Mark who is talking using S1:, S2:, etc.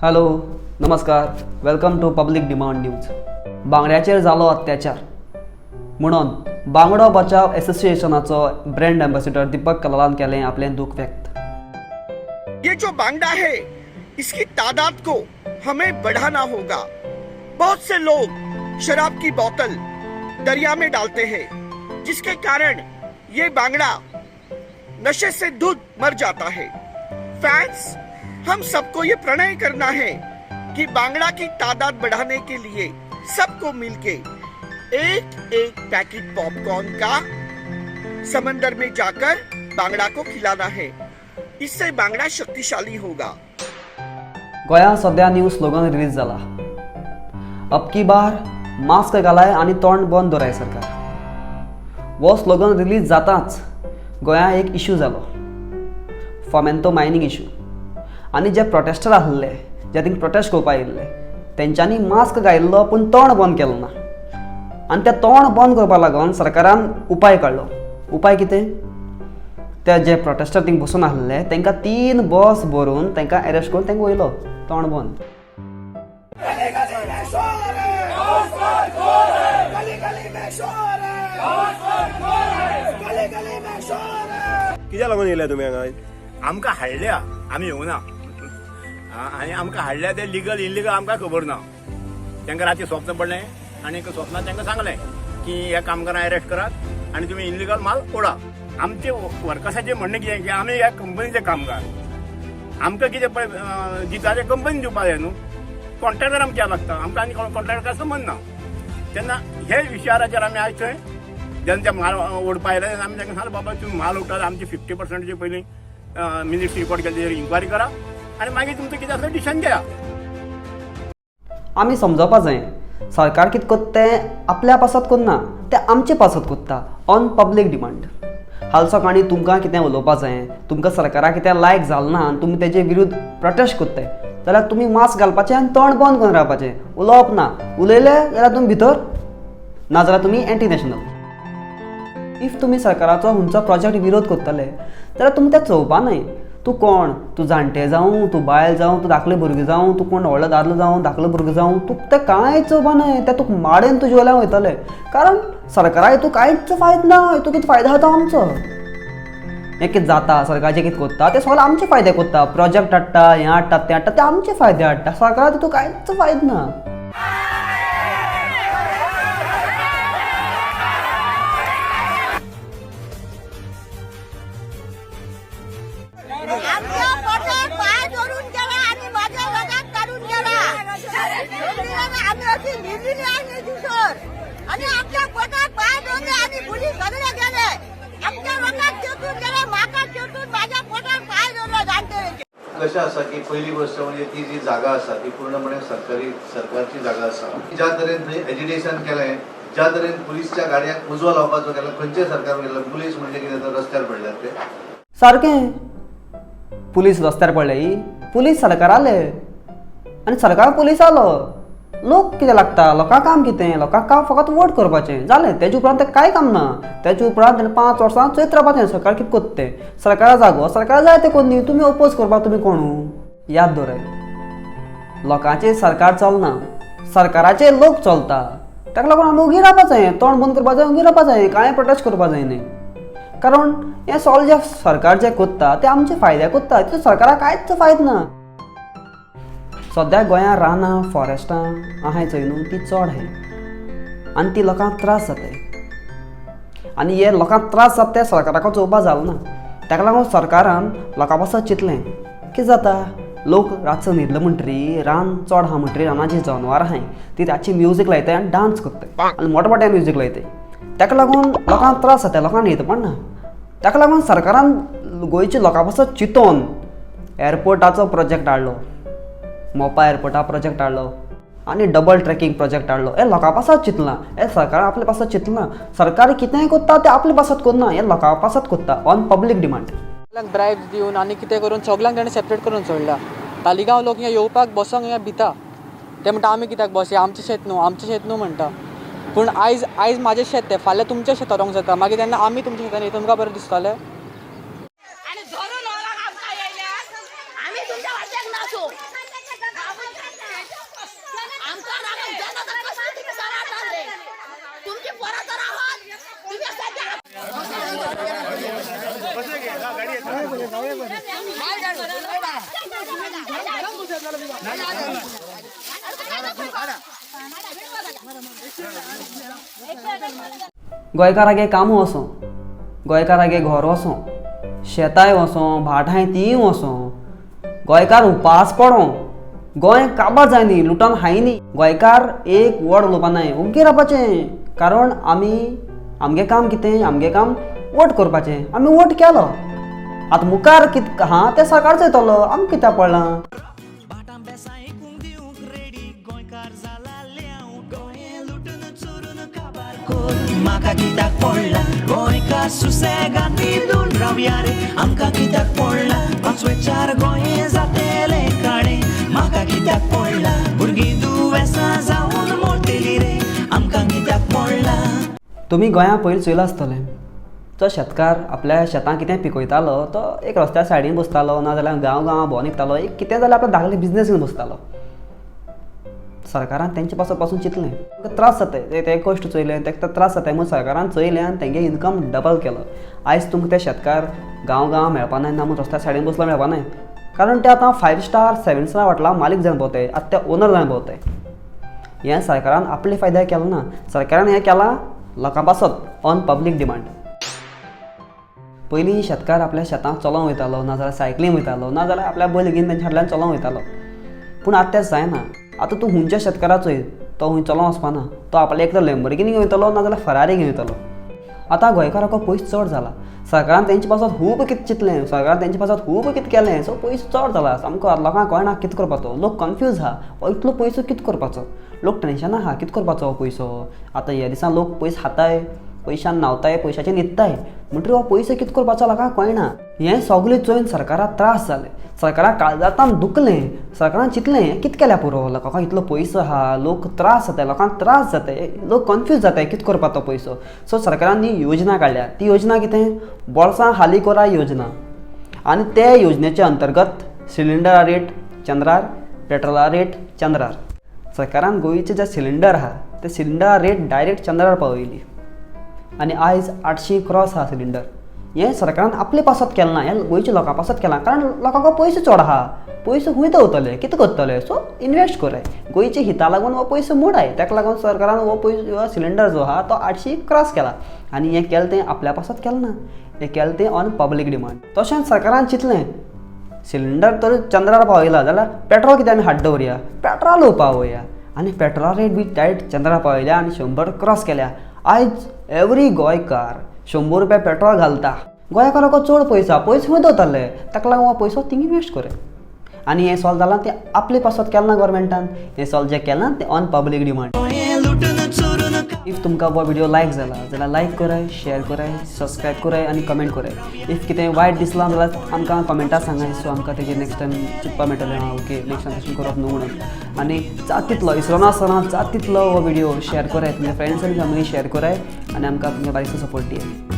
S1: Hello, नमस्कार. Welcome to Public Demand News. बांगड्याचेर जालो अत्याचार म्हणून बांगडो बचाव एसोसिएशनाचो ब्रँड एम्बेसिडर दीपक कलालान केलें आपलें दूख व्यक्त.
S2: ये जो बांगड़ा है, इसकी तादाद को हमें बढ़ाना होगा. बहुत से लोग शराब की बोतल दरिया में डालते हैं, जिसके कारण ये बांगड़ा नशे से धुत मर जाता है. फैंस, हम सबको ये प्रणय करना है कि बांगड़ा की तादाद बढ़ाने के लिए सबको मिलके एक एक पैकेट पॉपकॉर्न का समंदर में जाकर बांगड़ा को खिलाना है. इससे बांगड़ा शक्तिशाली होगा.
S1: गोंयांत सद्या न्यू स्लोगन रिलीज जाला, "अब की बार मास्क घालाय आनी तोंड बंद दवराय सरकार". हो स्लोगन रिलीज जाताच गोंयांत एक इशू जालो, फोमेंतो मायनींग इशू. आनी जे प्रोटेस्टर आसले, जे थिंग प्रोटेस्ट करपाक आयिल्ले, तेंच्यांनी मास्क घायिल्लो पूण तोंड बंद केलें ना. आनी तें तोंड बंद करपा लागून सरकारान उपाय काडलो. उपाय कितें? ते जे प्रोटेस्टर थिंग बसून आसले, तांकां तीन बस भरून तांकां अरेस्ट करून तांकां वयलो, तोंड बंद.
S3: गली गली में शोर है, गली गली में शोर है, गली गली में शोर है.
S4: कित्याक लागून येयले तुमी हांगा?
S5: आमकां हाडल्या, आमी येवना. आनी आमकां हाडल्या ते लिगल इलिगल आमकां खबर ना. तांकां राती स्वप्न पडलें आनी स्वप्नांत तांकां सांगलें की ह्या कामगारांक अरेस्ट करात आनी तुमी इलिगल माल ओडा. आमचे वर्कर्साचें म्हणणें कितें की आमी ह्या कंपनीचे कामगार, आमकां कितें पळय दिता तें कंपनी दिवपाक जाय न्हू. कॉन्ट्रॅक्टर आमच्या लागता, आमकां आनी कॉन्ट्रॅक्टर संबंद ना. तेन्ना हे विचाराचेर आमी आयज थंय जेन्ना ते माल ओडपा आयले तेन्ना आमी तांकां सांगलें, बाबा, तुमी माल ओडटात, आमची 50%ची पयलीं मिनिट्स रिपोर्ट केले तेजेर इन्क्वायरी करा आनी मागीर तुमचें कितें आसलें डिसिजन घेया.
S1: आमी समजोवपा जाय, सरकार कितें करता तें आपल्या पासत करना, तें आमचे पासत करता, ऑन पब्लीक डिमांड. हाल सकाळीं तुमकां कितें उलोवपा जाय, तुमकां सरकाराक कितें लायक जालें ना आनी तुमी तेजे विरुद्ध प्रोटेस्ट करताय जाल्यार तुमी मास्क घालपाचें आनी तोंड बंद करून रावपाचें, उलोवप ना. उलयले जाल्यार तुमी भितर, ना जाल्यार तुमी एंटी नॅशनल. If तुमी सरकाराचो खंयचो प्रोजेक्ट विरोध करतले जाल्यार तुमी तें चोवपा न्हय, तूं कोण, तूं जाणटे जावं, तूं बायल जावं, तूं धाकलें भुरगें जावं, तूं कोण व्हडलो दादलो जावं, धाकलो भुरगो जावं, तुका तें कांय चोवपा न्हय. तें तुका माडेन तुजे वयल्यान वयतले, कारण सरकारा हितून कांयच फायदो ना. हितून कितें फायदो आसा तो आमचो. हें कितें जाता, सरकार जें कितें करता तें सगळें आमचे फायदे करता. प्रोजेक्ट हाडटा, हें हाडटा, तें हाडटा, तें आमचे फायदे हाडटा. सरकारा तितून कांयच फायदो ना.
S6: आमच्या पोटात पाय धरून गेला आणि माझ्या रगात काढून गेला. आम्ही अशी लिहिलेली आहे दिवसर आणि आमच्या पोटात पाय धरले आणि पोलीस सगळे गेले. आमच्या रगात चेटून गेले, माका चेटून माझ्या पोटात पाय धरले जाणटे.
S7: कशें आसा की पयली गोश्ट म्हणजे ती जी जागा आसा ती पूर्णपणे सरकारी सरकारची जागा आसा. ज्या तरेन थंय एजिटेशन केलें, ज्या तरेन पुलिसच्या गाडयांक उजो लावपाचो केलो, खंयचें सरकार गेल्लें? पुलीस म्हणजे कितें तर रस्त्यार पडल्यात ते.
S1: सारकें, पुलीस रस्त्यार पडले. पुलीस सरकाराले आनी सरकार पुलिसालो. लोक कितें लागता? लोकांक काम कितें? लोकांक काम फकत वोट करपाचें, जालें. तेजे उपरांत तें कांय काम ना. तेजे उपरांत तेणें 5 वर्सां चोयत रावपाचें सरकार कितें करता तें. सरकारा जागो, सरकार जाय तें कोन्नी. तुमी ओपोज करपाक तुमी कोणू? याद दवराय, लोकांचेर सरकार चलना, सरकाराचेर लोक चलता. ताका लागून आमी ओगी रावपा जाय, तोंड बंद करपा जाय, ओगी रावपा जाय, कांय प्रोटेस्ट करपा जाय न्ही. कारण हें सगळें जें सरकार जें करता तें आमचे फायद्याक करता. तितून सरकाराक कांयच फायदो ना. सद्या गोंयांत रानां फॉरेस्टां आहाय चोय न्हू, ती चड आहाय आनी ती लोकांक त्रास जाताय. आनी हे लोकांक त्रास जाता ते सरकाराक चोवपा जालो ना. ताका लागून सरकारान लोकां पासत चिंतलें, कितें जाता, लोक रातचो न्हिदलो म्हणटरी रान चड आहा म्हणटरी रानाची जनवरां आहाय ती रातची म्युजीक लायताय आनी डांस करताय आनी मोठ्या मोठ्यान म्युजीक लायताय. ताका लागून लोकांक त्रास जाता, लोकांक न्हीद पडना. ताका लागून सरकारान गोंयच्या लोकां पासत चिंतोन एअरपोर्टाचो प्रोजेक्ट हाडलो, मोपा एअरपोर्टा प्रोजेक्ट हाडलो आनी डबल ट्रॅकिंग प्रोजेक्ट हाडलो. हे लोकां पासत चिंतलां. हे सरकारान आपले पासत चिंतलां. सरकार कितेंय करता तें आपले पासत करना, हें लोकां पासत करता, ऑन पब्लीक डिमांड.
S8: सगल्यांक ब्रायब्स दिवन आनी कितें करून सगल्यांक ताणें सेपरेट करून सोडला. तालिगांव लोक हिंगा येवपाक बसोंक हिंगा भिता. ते म्हणटा, आमी कित्याक बस, हें आमचें शेत न्हू, आमचें शेत न्हू म्हणटा. पूण आयज आयज म्हाजें शेत तें, फाल्यां तुमच्या शेतार रोवंक जाता. मागीर तेन्ना आमी तुमच्या शेतान येता, तुमकां बरें दिसतलें?
S6: आणि धरून व्हरोंक आमकां येयल्यात. आमी तुमच्या वाट्याक नासू.
S1: गोंयकारागे काम वचों, गोंयकारागे घर वचों, शेतांय वचों, भाटांय तीय वचों, गोंयकार उपास पडों, गोंय काबार जायनी, लुटोन खायनी, गोंयकार एक वर्ड उलोवपा नाय, ओग्गी रावपाचें. कारण आमी आमगे काम कितें, आमगे काम वोट करपाचें, आमी वोट केलो. आतां मुखार कित आहा तें सरकार चोयतलो, आमकां कित्याक पडलां.
S4: म्हाका कित्याक पडला गोंयकार सुसेगाद न्हिदून रावया रे आमकां कित्याक पडला पांचवेचार गोंय जातेले काळे म्हाका कित्याक पडला भुरगीं दुयेंसां जावन मरतली रे आमकां कित्याक पडला.
S1: तुमी गोंया पयलीं चोयलां आसतलें, जो शेतकार आपल्या शेतां कितें पिकयतालो तो एक रस्त्या सायडीन बसतालो, नाजाल्यार गांव गांवां भोंवन विकतालो, एक कितें जाल्यार आपलो धाकलो बिजनेस घेवन बसतालो. सरकारान तेंचे पासत पासून चिंतलें, तांकां त्रास जाताय, ते कश्ट चोयले, तांकां त्रास जाताय म्हूण सरकारान चोयलें आनी तेंगे इनकम डबल केलो. आयज तुमकां ते शेतकार गांव गांव मेळपा नाय, ना म्हूण रस्त्या सायडीन बसलो मेळपा नाय, कारण ते आतां 5 स्टार 7 स्टार हॉटेलां मालीक जावन भोंवताय, आतां ते ओनर जावन भोंवताय. हें सरकारान आपले फायद्याक केलें ना, सरकारान हें केलां लोकां पासत, ऑन पब्लीक डिमांड. पयलीं शेतकार आपल्या शेतांत चलोवंक वयतालो, नाजाल्यार सायकलीन वयतालो, नाजाल्यार आपल्या बैल घेवन तेंच्या फाटल्यान चलोवंक वयतालो. पूण आतां तें जायना. आतां तूं हुंयच्या शेतकारा चोय, तो हुंय चलोवंक वचपाना, तो आपल्या एक तर लॅम्बोर्गिनी घेवन वयतलो, नाजाल्यार फरारी घेवन वयतलो. आतां गोंयकारांक पयस चड जाला, सरकारान तेंचे पासत खूब कितें चिंतलें, सरकारान तेंचे पासत खूब कितें केलें, सो पयस चड जाला सामको. लोकांक कळना कितें करपाचो, लोक कन्फ्यूज आहा, हो इतलो पयसो कितें करपाचो, लोक टेंशनां आहा कितें करपाचो हो पयसो. आतां ह्या दिसा लोक पयस खाताय, पयशान न्हांवताय, पयशाचेर न्हिदताय, म्हणटकीर हो पयसो कितें करपाचो लोकांक कळना. हें सगळें चोयन सरकाराक त्रास जाले, सरकाराक काळजांतान दुखलें, सरकारान चिंतलें हें कितें केल्यार पुरो, लोकांक इतलो पयसो आहा, लोक त्रास जाताय, लोकांक त्रास जाताय, लोक कन्फ्यूज जाताय कितें करपाचो तो पयसो. सो सरकारान ही योजना काडल्या, ती योजना कितें, बोल्सां खाली करा योजना. आनी ते योजनेचे अंतर्गत सिलिंडरा रेट चंद्रार, पेट्रोला रेट चंद्रार. सरकारान गोंयचे जे सिलिंडर आहा ते सिलिंडरा रेट डायरेक्ट चंद्रार पावयली आनी आयज 800 क्रॉस आहा सिलिंडर. हें सरकारान आपले पासत केलें ना, हें गोंयच्या लोकां पासत केलां, कारण लोकांक पयशे चड आहा, पयशे खूंय दवरतले, कितें करतले, सो इनवेस्ट कराय, गोंयच्या हिता लागून हो पयसो मोडाय. ताका लागून सरकारान हो पयसो सिलिंडर जो आहा तो 800 क्रॉस केला आनी हें केलें तें आपल्या पासत केलें ना, हें केलें तें ऑन पब्लीक डिमांड. तशेंच सरकारान चिंतलें सिलिंडर तर चंद्रार पावयला जाल्यार पेट्रोल कितें आमी हाड दवरया, पेट्रोल पावोवया, आनी पेट्रोला रेट बी डायरेक्ट चंद्रार पावयल्या आनी 100 क्रॉस केल्या. आयज एवरी गोंयकार 100 रुपया पेट्रोल घालता. गोंयकाराक चड पयसो, पयसो खंय दवरतले, ताका लागून हो पयसो थिंग इनवेस्ट करे. आनी हें सॉल्व जालां तें आपले पासत केलें ना गोवोरमेंटान, हें सॉल्व जें केलां तें ऑन पब्लीक डिमांड. If तुमकां हो व्हिडियो लायक जाला जाल्यार लायक कराय, शेअर कराय, सबस्क्रायब कराय आनी कमेंट कराय. If कितें वायट दिसलां जाल्यार आमकां कमेंटां सांगाय, सो आमकां तेजेर नेक्स्ट टायम चिंतपाक मेळटलें, आं ओके नेक्स्ट टायम तशें करप न्हू म्हणून. आनी जात तितलो इसरोना आसतना जात तितलो हो व्हिडियो शेअर कराय, तुमच्या फ्रेंड्स आनी फॅमिली शेअर कराय आनी आमकां तुमच्या बारीकसो सपोर्ट दियाय.